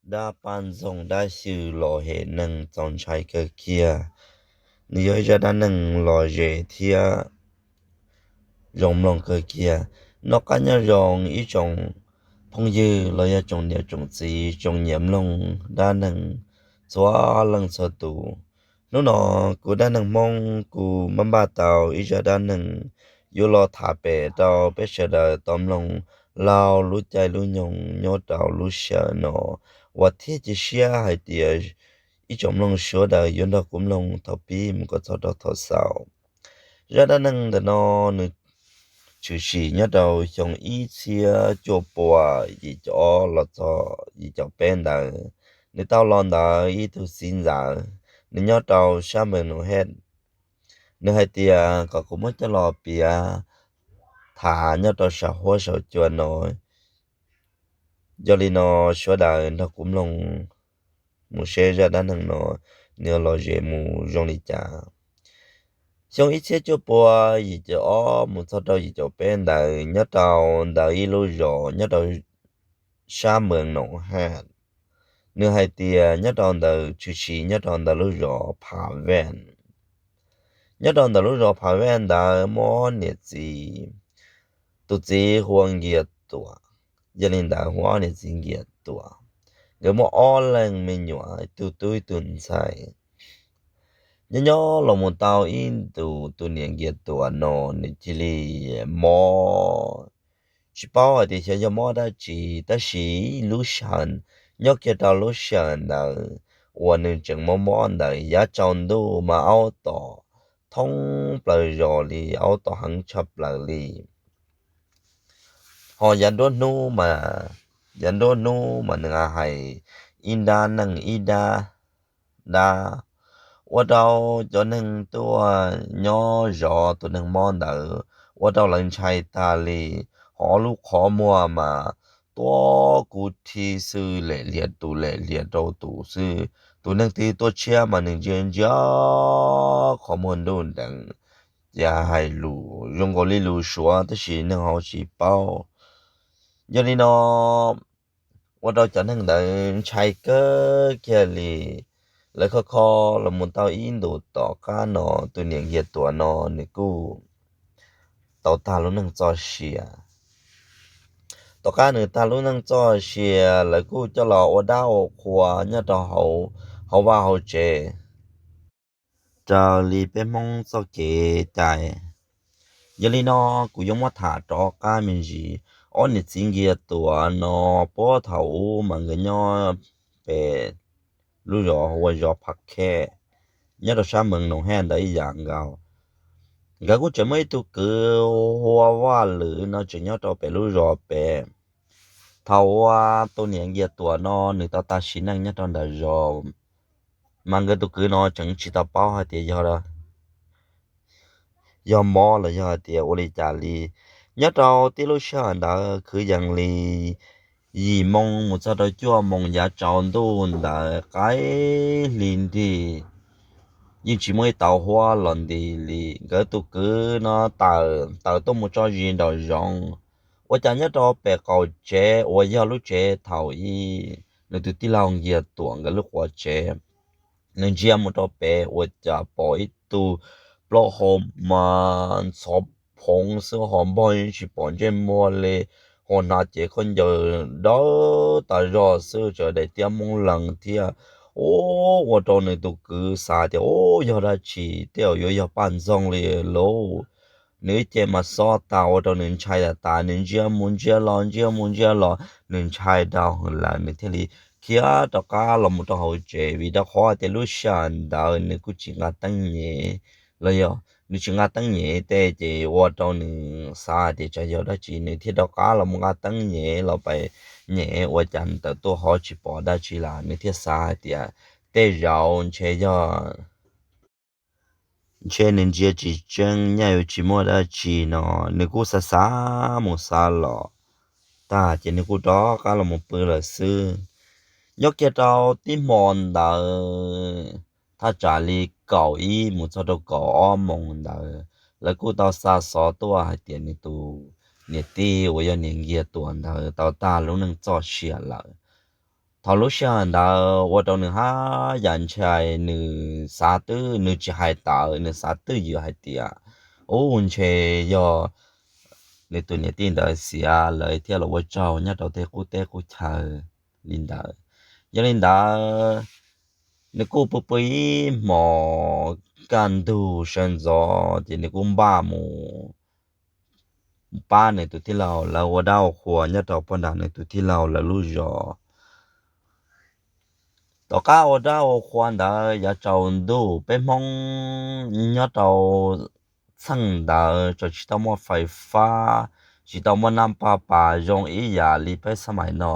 Dab paj ntxoog dab xyw los hem neeg txaus ntshai kawg kiag. Nws yog ib zaj dab neeg lom zem thiab zoo mloog kawg kiag. Noj qab nyob zoo ib tsoom phooj ywg los yog tsoom niam tsoom txiv tsoom nyiam mloog dab neeg txhua leej txhua tus. Hnub no kuv dab neeg Hmoob kuv npaj npaj tau ib zaj dab neeg yuav los tham pem rau peb sawv daws tau mloog laug lub caij lub nyoog nyob rau lub sij hawm no uas thiab cia siab hais tias ib tsoom mloog sawv daws yuav nrog kuv mloog thaum pib mus kom txog rau thaum xaus. Zaj dab neeg ntawm no nws tshwm sim nyob rau xyoo ib txhiab cuaj pua yim caum ob los txog yim caum peb ntawd. Nws tau los ntawm ib tug txiv ntxawm, nws nyob rau sab Moos Nus Hej. Nws hais tias kom kuv muab coj los piav tham nyob rau saum huab saum cua no. Yog li no sawv daws nrog kuv mloog mus seb zaj dab neeg no nws lom zem mus zoo li cas. Xyoo ib txhiab cuaj pua yim caum ob mus txog rau yim caum peb ntawd nyob rau ntawm ib lub zos nyob rau sab Moos Nus Hej. Nws hais tias nyob rau ntawm tshwm sim nyob rau ntawm lub zos Phav Vaj. Nyob rau ntawm lub zos Phav Vaj ntawd muaj ob niam txiv, tus txiv hu ua Nkias Tuam, yog li ntawd hu ua ob niam txiv Nkias Tuam. Nkawd muaj ob leeg me nyuam, ib tug tub ib tug ntxhais. Nyob nyob los mus tau ib ntus tus niam Nkias Tuam no nws cia li mob. Tsis paub hais tias xyov yog mob dab tsi, tab sis lub sij hawm, nyob kiag rau lub sij hawm ntawd uas nws tseem mob mob ntawd yav tsaus ntuj mas aub tom thoob plaws zos li, aub tom heev tshaj plaws li. Ho yav nruab hnub mas, yav nruab hnub mas nws hais ib nrab neej ib nrab dab, ua rau cov neeg tuaj nyob zov tus neeg mob ntawd ua rau lawv ntshai tag li. Ho lub qhov muag mas tuab kuv thi xwb, lem lias tus lem lias rau tus xwb. Tus neeg twg tuaj tshiab mas nws ntsia ntsia qhov muag nruj nrees, ces hais lus zoo nkaus li lus Suav tab sis neeg hauv tsis paub. Yog li no ua rau cov neeg ntawd ntshai kawg kiag li. Lawv kho kho los mus tau ib ntus tom qab no tus niam Nkias Tuam no nws kuj tau tag lub neej txoj sia. Tom qab nws tag lub neej txoj sia lawv kuj coj los ua dab ua qhua nyob rau hauv vaj hauv tsev raws li peb Hmoob txoj kev cai. Yog li no kuv yuav muab tham rov qab me ntsis. Ob niam txiv Nkias Tuam no puag thaum ub mas nkawd nyob pem lub zos hu ua zos Phav Khej, nyob rau sab Moos Nus Hej ntawd ib yam nkaus. Nkawd kuj tseem muaj ib tug kwv hu ua Vaj Lwm no tseem nyob rau pem lub zos pem. Thaum uas tus niam Nkias Tuam no nws tau tag sim neej nyob rau ntawm zos, mas nkawd tus kwv no tseem tsis tau paub hais tias yog mob los yog hais tias ua li cas li. Nyob rau tib lub sij hawm ntawd kwv yees li yim moo mus txog rau cuaj moo yav tsaus ntuj ntawd qaib hli nrig, yeej tsis muaj ib tauv huab los nti li. Nkawd tus kwv no tawm tuaj mus tso zis nraum zoov, ua cas nyob rau pem qaum tsev uas yog lub tsev thaum ub nws tus tij laug Nkias Tuam nkawd lub quav tsev, nws ntsia mus rau pem ua cas pom ib tug plaub hau mas ntxhov phoov xwb, ho npog tsis pom ntsej muag li, ho hnav cev khaub ncaws dawb tas zog xwb, tseem daim tiab Moob Lees thiab. Ua rau nws tus kwv xav tias, Ub, yog dab tsi? Tej zaum yuav yog paj ntxoog li lauj. Nws ib ce mas xob tag ua rau nws ntshai tas tas, nws ntsia mus ntsia los ntsia mus ntsia los nws ntshai dhau heev lawm, nws thiaj li khiav rov qab los mus rau hauv tsev, vim rau qhov tias lub sij hawm ntawd nws kuj tsis nqa teeb nyem los yog nws tsis nqa teeb nyem tej, ces ua rau nws xav hais tias tsam yog dab tsi, nws thiaj rov qab los mus nqa teeb nyem los pais nyem, ua cas tawm tuaj ho tsis pom dab tsi lawm, nws thiaj xav hais tias tej zaum ntshe yog ntshe nws ntsia tsis tseeb, nyaj yuav tsis muaj dab tsi no, nws kuj xav xav mus xav los tag ces nws kuj rov qab los mus pw lawm xwb. Nyob kiag rau tib hmo ntawd thaj tsam li kaum ib mus txog rau kaum ob moos ntawd, lawv kuj tau xa xov tuaj hais tias nws tus niam tij uas yog niam Nkias Tuam ntawd tau tag lub neej txoj sia lawm. Thaum lub sij hawm ntawd ua rau nws haj yam ntshai, nws xav twj, nws tsis hais tawm, nws xav twj ywm hais tias, ub, ntshe yog nws tus niam tij ntawd xiav lawv thiaj los ua tsaug nyob rau tej qub teb qub chaw li ntawd. Yog li ntawd, nws kuj pw pw ib hmos kaj ntug sawv ntxov ces nws kuj npaj mus pab nws tus tij laug lawv ua dab ua qhua nyob rau pog nram nws tus tij laug lawv lub zos. Tom qab ua dab ua qhua ntawd yav tsaus ntuj, peb Hmoob nyob rau txheej ntawd tseem tsis tau muaj fais fab, tsis tau muaj nab paj pas zoo ib yam li peb xab mais no.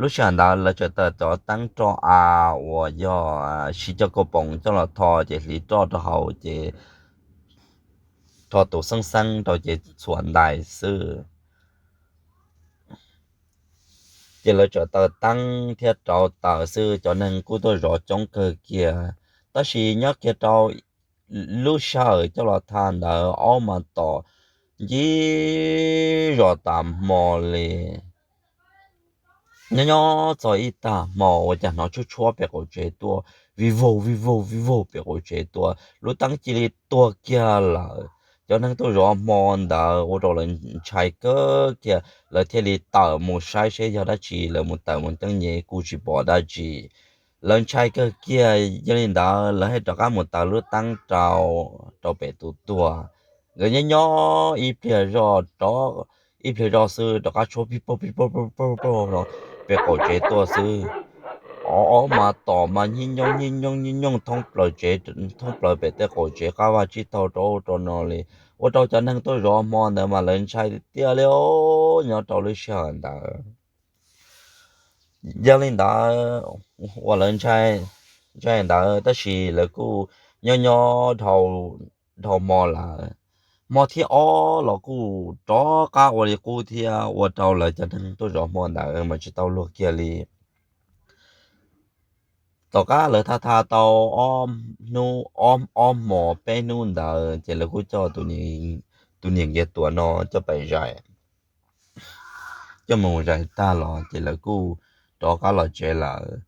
Lub sij hawm ntawd lawv tseem tawm cov teeb roj av uas yog siv cov kaus poom coj los tho ces hliv roj rau hauv ces rho tus xeeb xeeb rau ces txhuam ntais xwb. Ces lawv tseem taws teeb thiab rauv taws xwb, cov neeg kuj tuaj zov coob kawg kiag. Tab sis nyob kiag rau lub sij hawm coj los tha ntawd, ob mas tom ncig zos tas hmo li. Nyob nyob txog ib tag hmo ua cas hnov tshuab tshuab pem qaum tsev tuaj, vij voog vij voog vij voog pem qaum tsev tuaj, lub teeb cia li tuag kiag lawm. Cov neeg tuaj zov hmo ntawd ua rau lawv ntshai kawg kiag, lawv thiaj li tawm mus saib seb yog dab tsi, lawv mus tawm mus teeb nyem kuj tsis pom dab tsi. Lawv ntshai kawg kiag, yog li ntawd lawv thiaj rov qab mus taws lub teeb rau, rau pem tus tuag. Nkawd nyob nyob ib pliag zoj rov, ib pliag zoj xwb rov qab tshuab pij paug pij paug pij paug pij paug no pem qaum tsev tuaj xwb. Ob mas tom mas nyij nyooj nyij nyooj nyij nyooj thoob plaws tsev, thoob plaws pem tej qaum tsev qab vaj tsib taug rau rau no li. Ua rau cov neeg tuaj zov hmo ntawd mas lawv ntshai tiag tiag li os nyob rau lub sij hawm ntawd. Yog li ntawd, uas lawv ntshai ntshai ntawd tab sis lawv kuj nyob nyob dhau hmo lawm. Hmo thib ob los kuj rov qab ua li qub thiab, ua rau lawv cov neeg tuaj zov hmo ntawd mas tsis tau luag kiag li. Tom qab lawv tha tha tau ob hnub, ob hmos peb hnub ntawd ces lawv kuj coj tus niam nkiag tuam no coj pem zais, coj mus zais tag los ces lawv kuj rov qab los tsev lawm.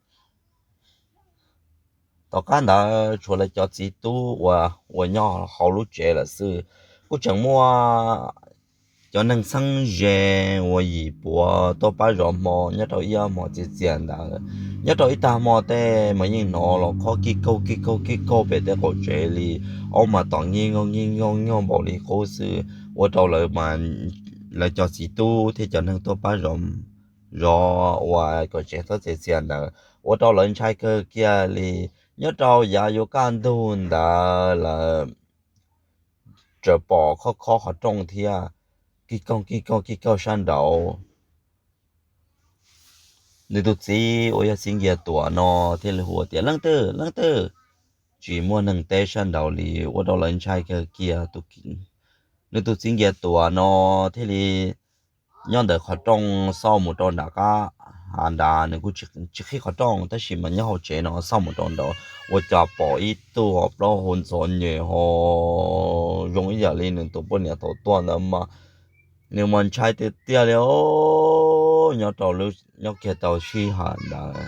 Tom qab ntawd tshuav lawv cov txiv tub uas nyob hauv lub tsev lawm xwb. Kuj tseem muaj cov neeg txheeb ze uas yim puav tuaj pab zov hmo nyob rau ib ob hmos txias txias ntawd. Nyob rau ib tag hmo tej mas yeej hnov los khob kij kaug kij kaug kij kaug pem tej qaum tsev li, ob mas tom nyij nyooj nyij nyooj nyooj npaum li qub xwb. Ua rau lawv mas, lawv cov txiv tub thiab cov neeg tuaj pab zov, zov uas kom tsev txhob txias txias ntawd ua rau lawv ntshai kawg kiag li. Nyob rau yav yuav kaj ntug ntawd lawv tseem pom khob khob qhov rooj thiab kij kaug kij kaug kij kaug sab nraud. Nws tus txiv uas yog txiv nkiag tuam no thiaj li hu tias, Leej twg? Leej twg? Tsis muaj neeg teb sab nraud li, ua rau lawv ntshai kawg kiag. Nws tus txiv nkiag tuam no thiaj li nyob ntawm qhov rooj xauj mus rau nram qab hav nrad, nws kuj tsis qhib qhov rooj tab sis mas nyob hauv tsev no xauj mus rau nraud ua cas pom ib tug plaub hau ntxhov nyem ho zoo ib yam li nws tus poj niam thaum tuag ntawd mas nws mas ntshai tiag tiag li os. Nyob rau, nyob kiag rau sij hawm ntawd,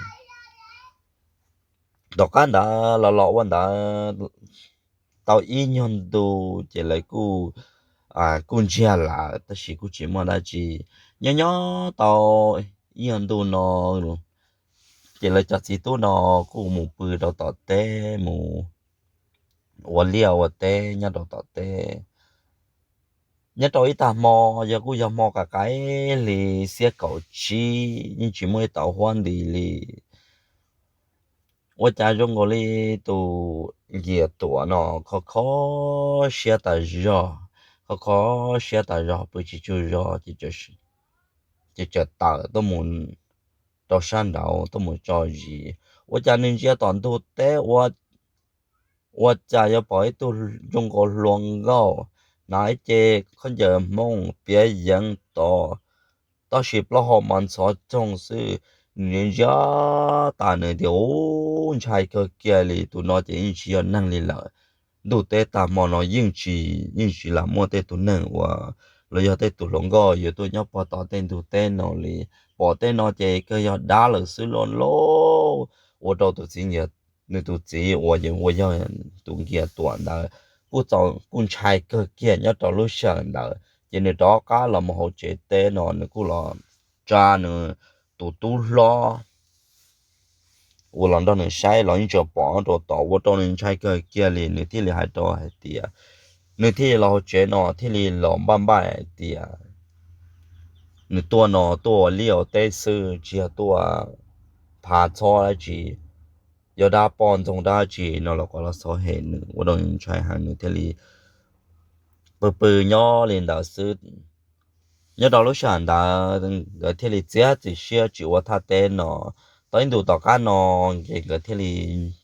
tom qab ntawd los los ua ntawd tau ib nyuag ntu ces lawv kuj, kuj ntsiag lawm tab sis kuj tsis muaj dab tsi. Nyob nyob tau ib nyuag ntu no ces lawv cov txiv tub no kuj mus pw rau tom teb, mus ua liaj ua teb nyob rau tom teb. Nyob rau ib tag hmo, yog kuj yog hmo qaim qaim hli xiab kaum tsib, yeej tsis muaj ib tauv huab nti li. Ua cas zoo nkaus li tus nkiag tuam no kho kho siab tas zog, kho kho siab tas zog pw tsis tsaug zog, ces txawm tawm tuaj mus rau sab nraud tuaj mus tso zis. Ua cas nws ntsia tom ntug teb ua cas yuav pom ib tug zoo nkaus hluas nkauj, hnav ib ce khaub ncaws hmoob piav yeev tod, tab sis plaub hau mas ntxhov coog xwb. Nws ntsia tas nws tias, Ub, ntshai kawg kiag li, tus no ces yeej tsis yog neeg li lawm. Ntuj teb tag hmo no yeej tsis, yeej tsis lam muaj tej tus neeg uas los yog tej tus hluas nkauj yuav tuaj nyob pog tom tej ntug teb no li. Pom tej no ces kawg yog dab lawm xwb lauj. Ua rau tus txiv, nws tus txiv uas yog tus Nkias Tuam ntawd kuj ntshai kawg kiag nyob rau lub sij hawm ntawd. Ces nws rov qab los mus hauv tsev teb no nws kuj los tsa nws tus tub hlob uas los nrog nws saib los yeej tseem pom rau tod, ua rau nws ntshai kawg kiag li. Nws thiaj li hais rau hais tias, nws thiaj li los hauv tsev no thiaj li los npaj npaj hais tias nws tuaj no tuaj ua liaj ua teb xwb, tsis yog tuaj phav txhob dab tsi, yog dab poj ntxoog dab tsi no los kom los xauv hem nws, ua rau nws ntshai heev, nws thiaj li pw pw nyob li ntawd xwb. Nyob rau lub sij hawm ntawd nkawd thiaj li txiav txim siab tsis ua thaj teb no. Tau ib ntus tom qab no ces nkawd thiaj li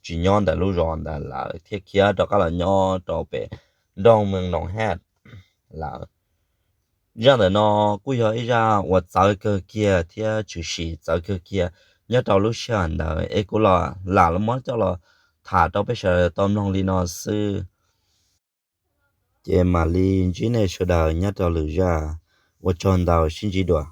tsis nyob ntawm lub zos ntawd lawm, thiaj khiav rov qab los nyob rau pem nroog Moos Noos Haj lawm. Zaj ntawm no kuj yog ib zaj uas txawv kawg kiag thiab tshwm sim txawv kawg kiag nyob rau lub sij hawm ntawd, es kuv los lam los muab coj los tham rau peb sawv daws tau mloog li no xwb. Ces mam li ntsib nej sawv daws nyob rau lwm zaj. Ua tsaug ntau, sib ntsib dua.